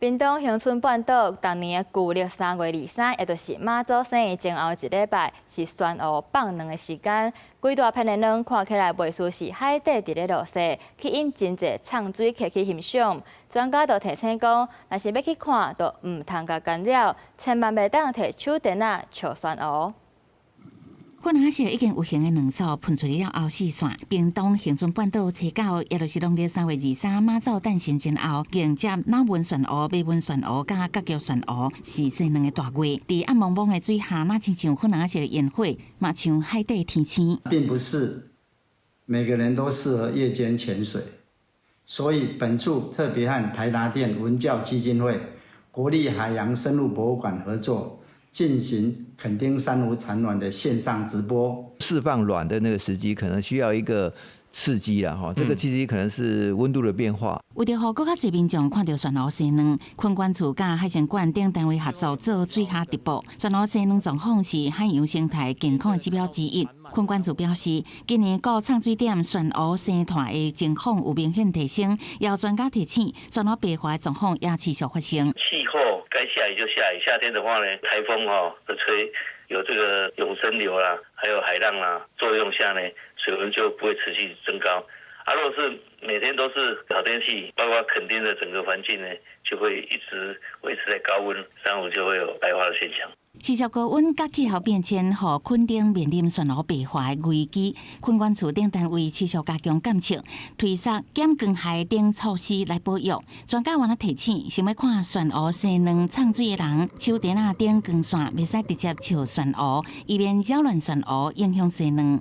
屏東恆春半島逐年的舊曆3月23，也就是媽祖生日前後一禮拜，是旋蚵放卵的時間。規大片的卵看起來袂輸是海底佇咧落雪，吸引真濟藏水客去欣賞。專家就提醒講，若是欲去看，就毋通共干擾，千萬袂當提手電仔照旋蚵。粉紅色已經有形的卵索噴出了後四線，屏東恆春半島初九，也就是農曆3月23媽祖誕辰前後，迎接腦紋旋蚵、尾紋旋蚵佮角腳旋蚵是生卵的大月。佇暗濛濛的水下，若親像粉紅色的煙火，嘛像海底天星。並不是每個人都適合夜間潛水，所以本處特別和台達電文教基金會、國立海洋生物博物館合作，進行墾丁珊瑚產卵的線上直播。釋放卵的那個時機可能需要一個刺激啦，哈，這個刺激可能是溫度的變化。為著予閣較濟民眾看著旋蚵生卵，墾管處佮海生館等單位合作做水下直播。旋蚵生卵狀況是海洋生態健康的指標之一。墾管處表示，今年各藏水點旋蚵生湠的情況有明顯提升，也有專家提醒，旋蚵白化的狀況也持續發生。氣候該下雨就下雨，夏天的話呢，颱風哈的吹，有這個湧升流啦，還有海浪啦作用下呢，水溫就不會持續增高。啊，如果是每天都是好天氣，包括墾丁的整個環境呢，就會一直維持在高溫，珊瑚就會有白化的現象。持續高溫佮氣候變遷，予墾丁面臨旋蚵白化的危機。墾管處等單位持續加強監測、推捒減光害等措施來保育。專家嘛提醒，想欲看旋蚵生卵藏水的人，手電仔頂光線袂使直接照旋蚵，以免擾亂旋蚵，影響生卵。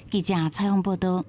記者採訪報道。